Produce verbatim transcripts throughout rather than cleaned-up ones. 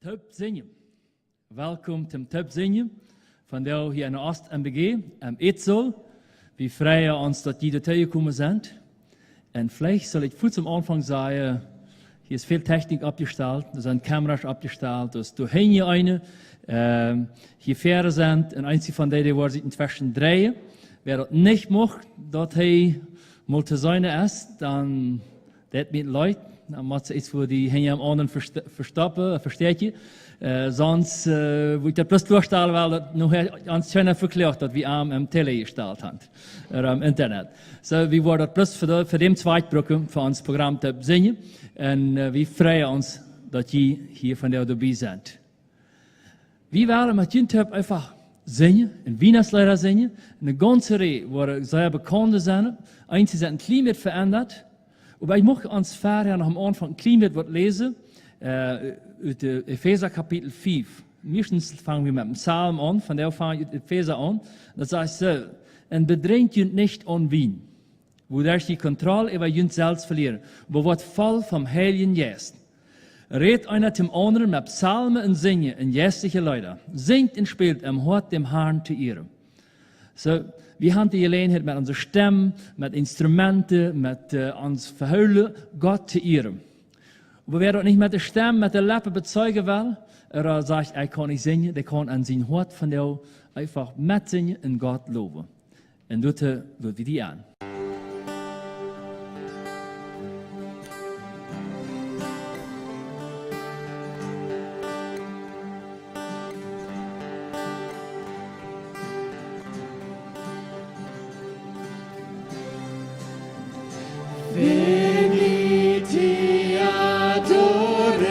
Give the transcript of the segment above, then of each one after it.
Toop sinjen. Welkom toom Toop sinjen. Vondoag hia enne Ost M B G, em Edsel. Wie freien ons, daut jie doatoo jekomen sent. Un veleicht saul ekj fuaz aum Aunfank sajen, hia es väl Technik oppjestalt, doa sent Kameras oppjestalt, doa es doa hinjen eene, ähm, hia väaren sent, un eent von dee, dee woat sikj enn tweschen dreien. Wäa daut nich mucht, daut hee mol to seenen es, dan deit mie leet, dan mott see ieescht fa dee hinjen aum aundren vest-, vestoppen, vestäakjen. Äh, sonst, äh, wudd ekj daut bloos kloastalen, wiels daut nu hia ons kjeena vekloagt, daut wie am em Tele jestalt haben, ooda em Internet. Soo, wie woaren daut bloos fa de, fa dän Zweck brucken, fa ons Program to sinjen. Un, äh, wie freien ons, daut jie hia vondoag doabie sent. Wie wellen met junt toop eefach sinjen un Wienachtsleeda sinjen. Eene gaunze Rieej, wua sea bekaunde sent. Eenje sent een kjlien bät veendat. Oba ekj mucht ons verhäa noch aum Aunfank een kjlien bät waut läsen, äh, ut de Efeesa Kapitel fief. Meistens fang wie met eenen Psalm aun, vondoag fang ekj ut Efeesa aun. Daut sajcht soo: "Un bedrinkjt junt nich aun Wien, wuaderch jie Kontroll äwa junt selfst velieren, oba woat voll vom Heiljen Jeist. Rät eena dän aundren met Psalmen un Sinjen un jeistelje Leeda. Sinjt un spält em Hoat däm Harn to Ieren." Soo, wie haben dee Jeläajenheit met onse Stemm, met Instrumenten, met, äh, ons Vehoolen, Gott to ieren. Oba wäa daut nich met de Stemm, met de Leppen bezeijen well, ooda sajcht, ekj kaun nich sinjen, dee kaun aun sien Hoat vondoag eefach metsinjen un Gott lowen. Un doa, äh, loten wie dee aun. Venite, adoremus,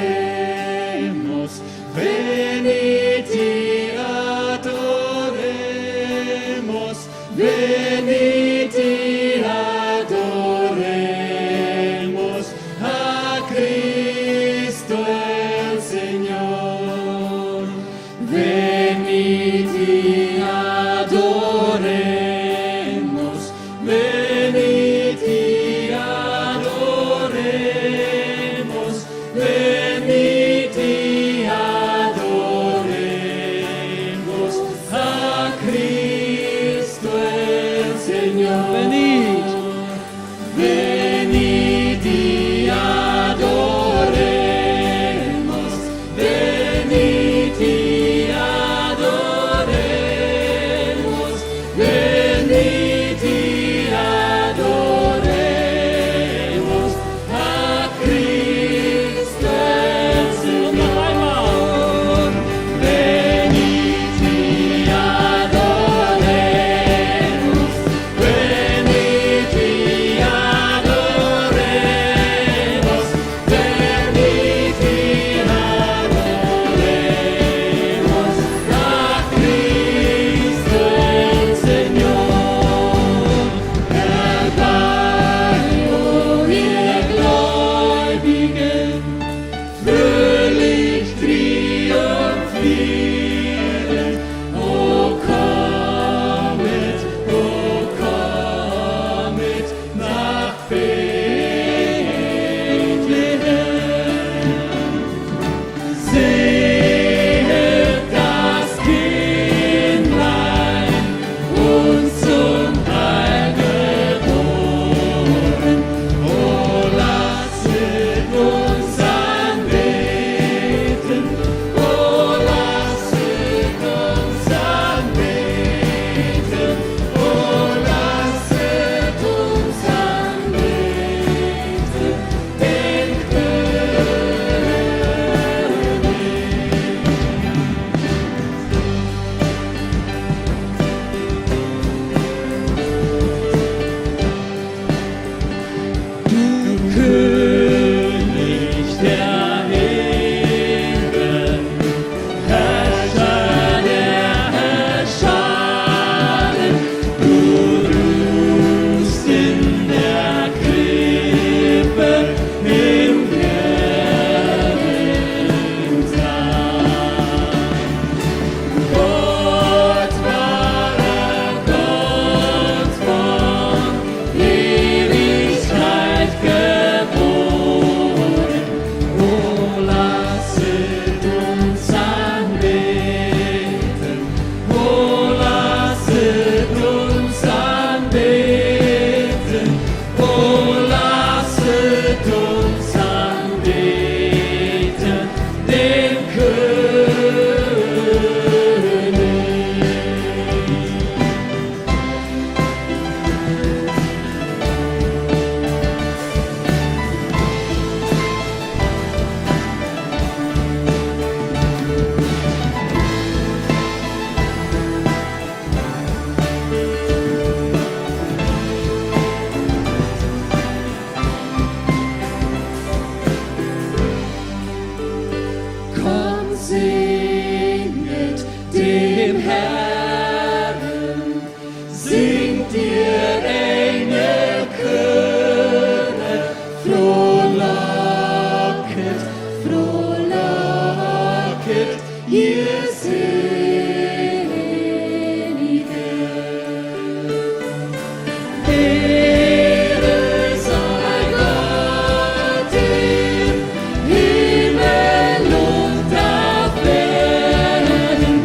venite, adoremus, venite, Singet dem Herrn, singt, ihr Engel, Chöre, frohlocket, frohlocket, ihr Seligen. Ehre sei Gott im Himmel und auf Erden.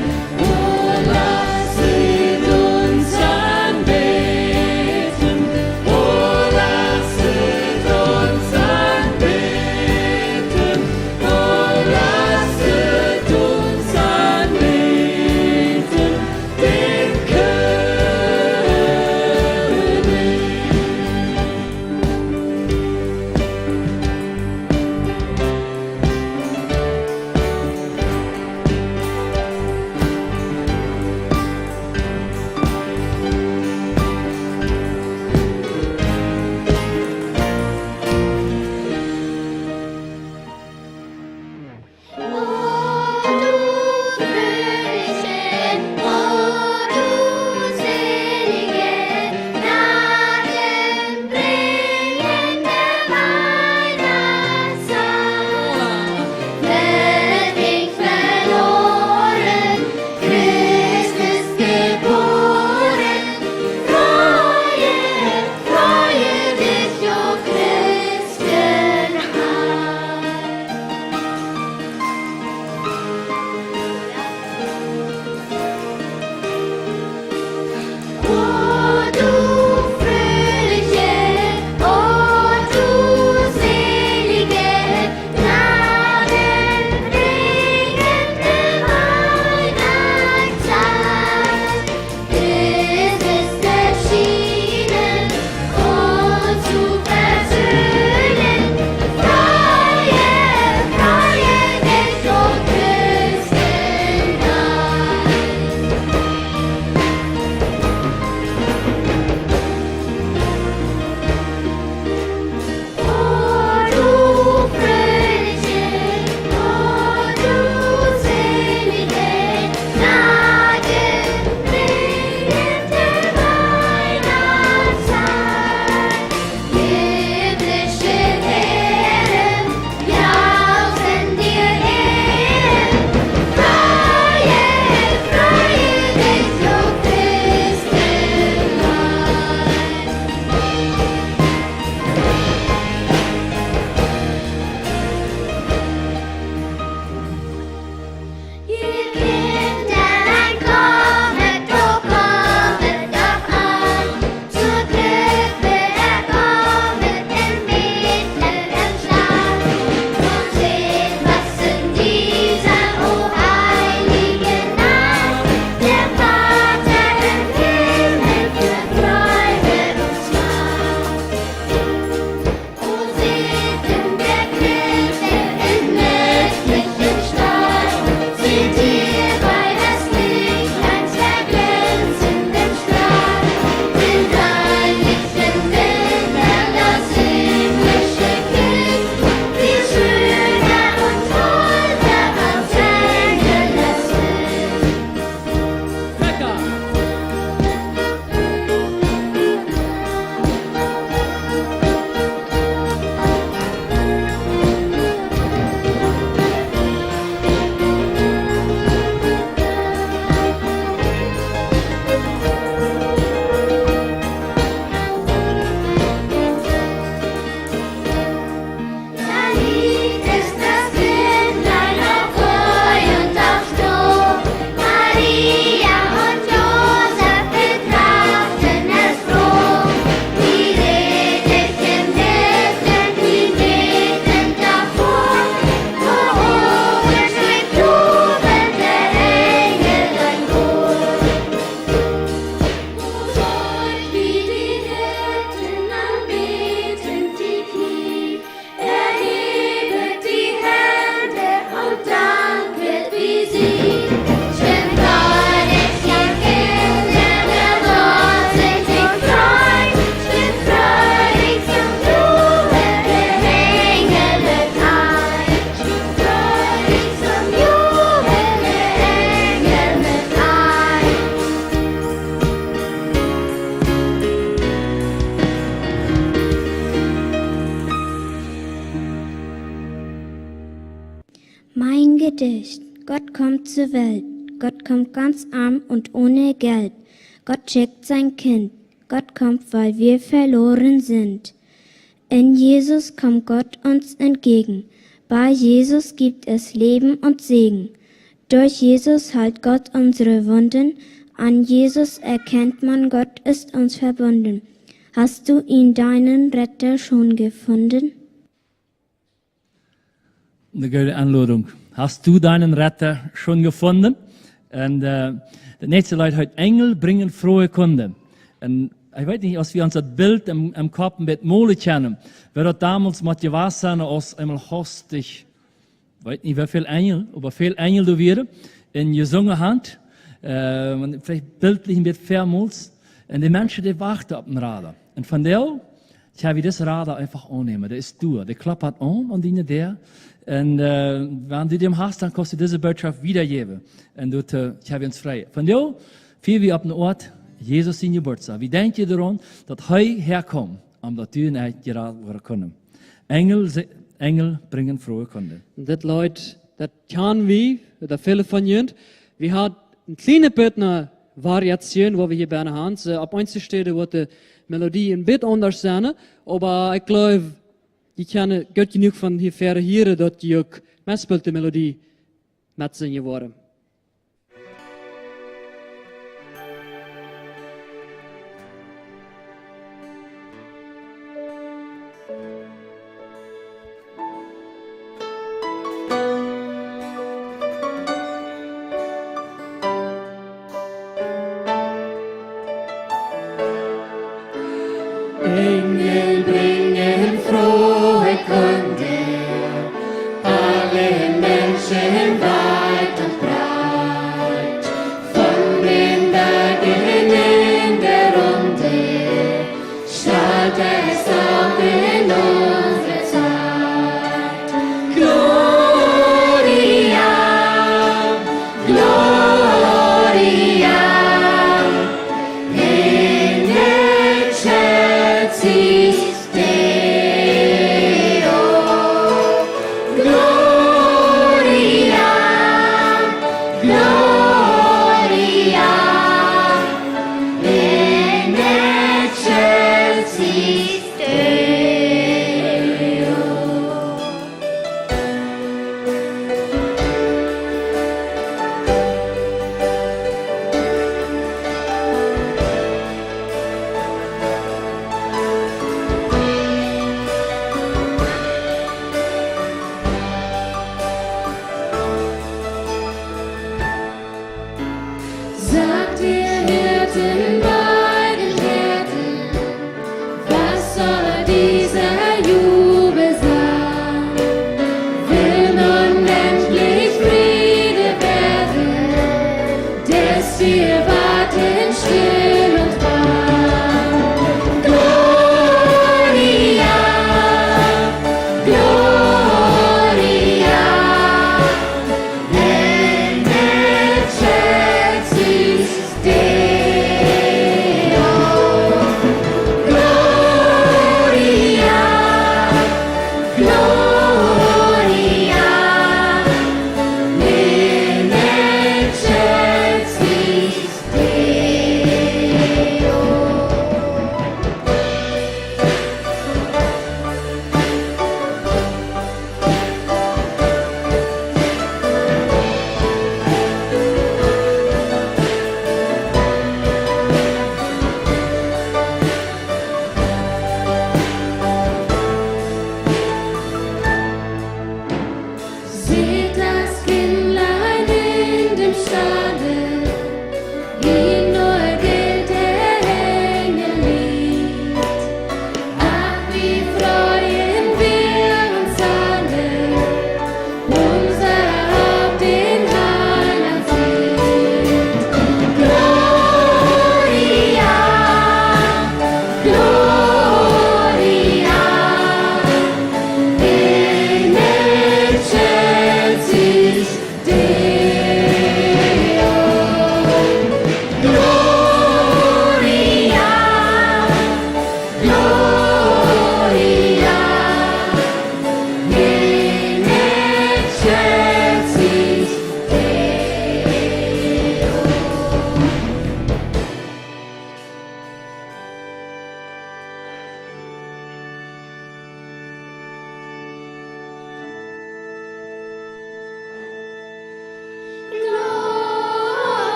dicht. Gott kommt zur Welt. Gott kommt ganz arm und ohne Geld. Gott schickt sein Kind. Gott kommt, weil wir verloren sind. In Jesus kommt Gott uns entgegen. Bei Jesus gibt es Leben und Segen. Durch Jesus heilt Gott unsere Wunden. An Jesus erkennt man, Gott ist uns verbunden. Hast du ihn, deinen Retter, schon gefunden? Eene gode Enlodunk. Hast du deinen Retter schon gefunden? Un, äh, daut näakjste Leet heet Engel bringen frohe Kunde. Un ekj weet nich, aus wie ons daut Bilt em, em Kopp een bät molen kjennen, woo daut donmols mott jewast sennen, aus eemol haustich, weet nich woo väl Enjel, oba väl Enjel doa wieren un jesungen haben, äh, un veleicht biltlich een bät vemols. Un de Menschen, dee wachten opp een Rada. Un vondoag, tja, wie disen Rada eefach aunnämen. Dee es doa. Dee kloppt aun, aun diene Däa. Un, äh, wan du dän hast, dan kaust du dise Botschaft wiedajäwen. Un doa, äh, tja, wie ons frei. Vondoag fieren wie opp eene Oat Jesus sienen Jeburtsdach. Wie denkjen doaraun, daut hee häakjemt, om daut du un ekj jerat woaren kunnen. Engel, se-, Engel bringen frohe Kunde. Dit Leet, daut kjanen wie, daut väle von junt. Wie haben een kjlienet bät eene Variation, waut wie hia bennen haben. Soo, opp eenje Städen woat de Melodie een bät aundasch sennen, oba ekj jleew, jie kjennen goot jenuach von hia wieren hieren, daut jie uk met de Melodie metsingen woaren. Engel bringen frohe Kunde, alle Menschen weit und breit.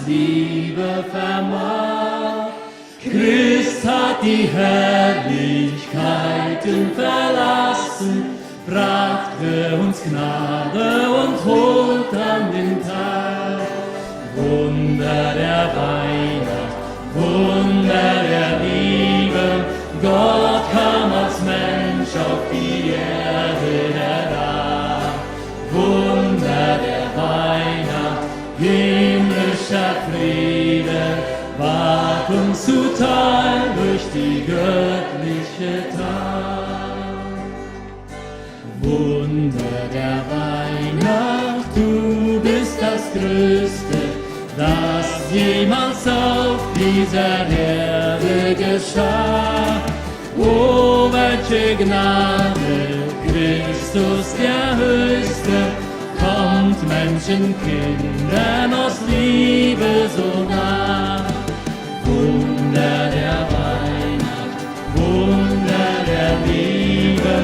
Liebe vermag. Christ hat die Herrlichkeiten verlassen, bracht für uns Gnade und Tod an den Tag. Wunder der Weihnacht, Wunder der Liebe, Gott kam als Mensch auf die Erde herab. Wunder der Weihnacht, himmlischer Friede, ward uns zuteil durch die göttliche Tat. Wunder der Weihnacht, du bist das Größte, das jemals auf dieser Erde geschah. O, welche Gnade, Christus der Höchste, kommt Menschenkindern aus Liebe so nah. Wunder der Weihnacht, Wunder der Liebe,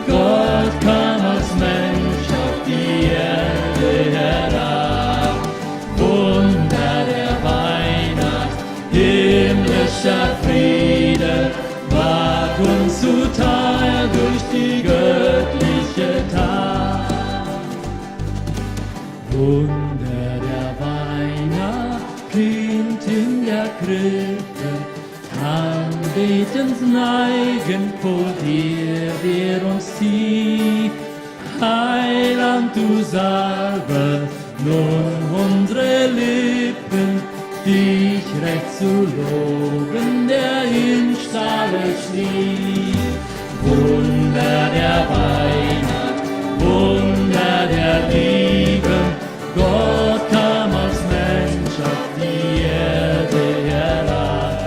Gott kam als Mensch auf die Erde herab. Wunder der Weihnacht, himmlischer Friede, ward uns zuteil durch die göttliche Tat. Wunder der Weihnacht, Kind in der Krippe, anbetend neigend vor dir wir uns tief. Heiland, du salbest nun unsere Lippen, dich recht zu loben, der im Stalle schlief. Wunder der Weihnacht, Wunder der Liebe, Gott kam als Mensch auf die Erde herab.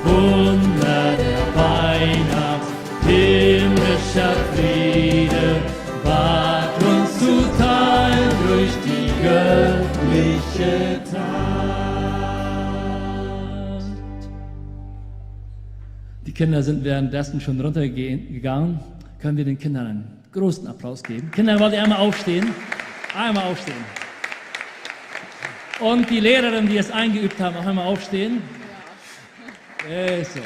Wunder der Weihnacht, himmlischer Friede, ward uns zuteil durch die göttliche Tat. Die Kinder sind währenddessen schon runtergegangen. Können wir den Kindern einen großen Applaus geben? Kinder, wollt ihr einmal aufstehen? Einmal aufstehen. Und die Lehrerin, die es eingeübt haben, auch einmal aufstehen. Eso.